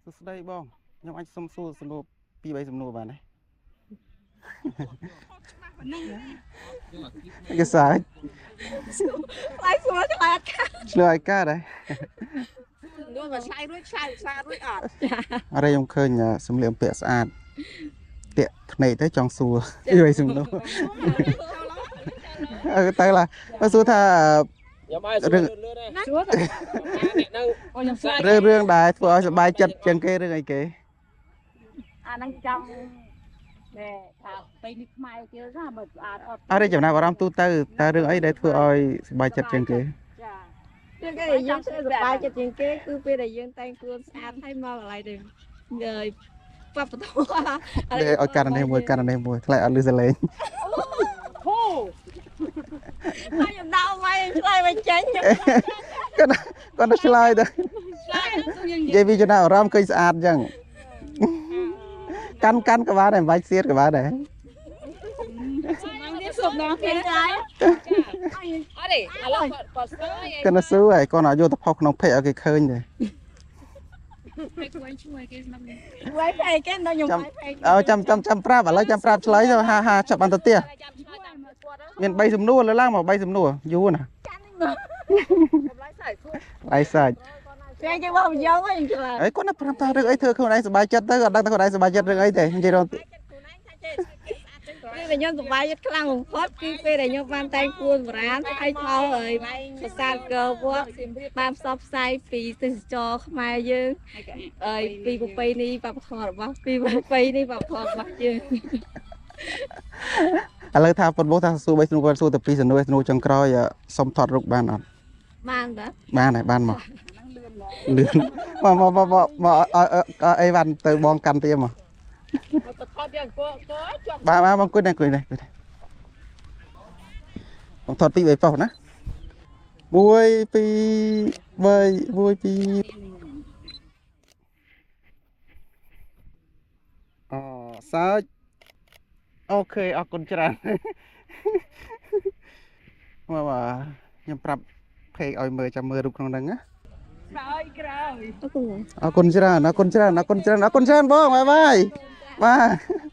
សួស្តីបងខ្ញុំអាចសុំសួរសំណួរពីរបីសំណួរបានទេគេសើច ឆ្លើយសួរឆ្លើយអត់ខាត ឆ្លើយឲ្យកើតដែរ នោះមកឆ្លើយរួចឆ្លើយឆ្លើយរួចអត់ អរេខ្ញុំឃើញសម្លៀកបំពាក់ស្អាតតាក់ភ្នែកទៅចង់សួរពីរបីសំណួរអឺទៅឡាបើសួរថា ខ្ញុំឲ្យសួរលឿនលឿនដែរ សួរ អ្នកហ្នឹង អូខ្ញុំសួរ រឿងរឿងដែលធ្វើឲ្យសប្បាយចិត្តជាងគេរឿងអីគេ អាហ្នឹងចាំណែថាពេលនេះខ្មែរគេណាមើលស្អាតអត់ អរេចំណាប់អារម្មណ៍ទូទៅតើរឿងអីដែលធ្វើឲ្យសប្បាយចិត្តជាងគេ ចា ពេលដែលយើងសប្បាយចិត្តជាងគេគឺពេលដែលយើងតែងខ្លួនស្អាតហើយមកកន្លែងដែលបបធម៌ ដែលឲ្យករណីមួយករណីមួយថ្លៃអត់លឺសលេង ហូ ហើយខ្ញុំដាក់មកខ្ញុំឆ្លើយមកចេញ គាត់គាត់ទៅឆ្លើយទៅ ឆ្លើយ និយាយពីចំណាប់អារម្មណ៍ឃើញស្អាតអញ្ចឹងកាន់កាន់ក៏បានដែរមិនបាច់សៀតក៏បានដែរ នេះសុំដល់គេ ឆ្លើយ អត់ទេឥឡូវគាត់គាត់ស្គាល់ហើយ គាត់ទៅសួរហើយគាត់អត់យកទៅផុសក្នុង page ឲ្យគេឃើញទេ វាយផេកគេដល់ខ្ញុំ ចាំ វាយផេក អើចាំចាំចាំប្រាប់ឥឡូវចាំប្រាប់ឆ្លើយទៅហាហាចាប់បានទៅទៀត ចាំឆ្លើយតាមគាត់ មាន3សំណួរលើឡើងមក3សំណួរយូរណាស់ កម្លាំងសាច់ ឡៃសាច់ ពេលគេបោះយកវិញឆ្លើយ អីគាត់ណាប្រាប់ថារឿងអីធ្វើខ្លួនឯងសប្បាយចិត្តទៅអត់ដឹងថាខ្លួនឯងសប្បាយចិត្តរឿងអីទេនិយាយរង ពេលដែលខ្ញុំសប្បាយចិត្តខ្លាំងបំផុតគឺពេលដែលខ្ញុំបានតែងខ្លួនបុរាណហើយមកហើយប្រាសាទអង្គរវត្តបានផ្សព្វផ្សាយពីទេសចរខ្មែរយើងហើយពីប្រពៃណីវប្បធម៌របស់ពីប្រពៃណីវប្បធម៌របស់យើង ឥឡូវថាប៉ុនបោះថាសួរ3សំណួរគាត់សួរតែ2សំណួរសំណួរចុងក្រោយសុំថតរូបបានអត់ បានតា បានហើយបានមកលឿនមកមកមកមកមកឲ្យអីវ៉ាន់ទៅបងកាន់ទៀតមក ទៅថតយ៉ាងគាត់គាត់ជាប់ បាទបាទបងអង្គុយនេះអង្គុយនេះអង្គុយនេះបងថតពីរបីប៉ុស្ណា1 2 3 1 2អូសើច OK អរគុណច្រើនមកបាទខ្ញុំប្រាប់ page ឲ្យមើលចាំមើលរូបក្នុងហ្នឹងណា ក្រោយក្រោយ អរគុណ អរគុណច្រើនអរគុណច្រើនអរគុណច្រើនអរគុណច្រើនបង bye bye បាទ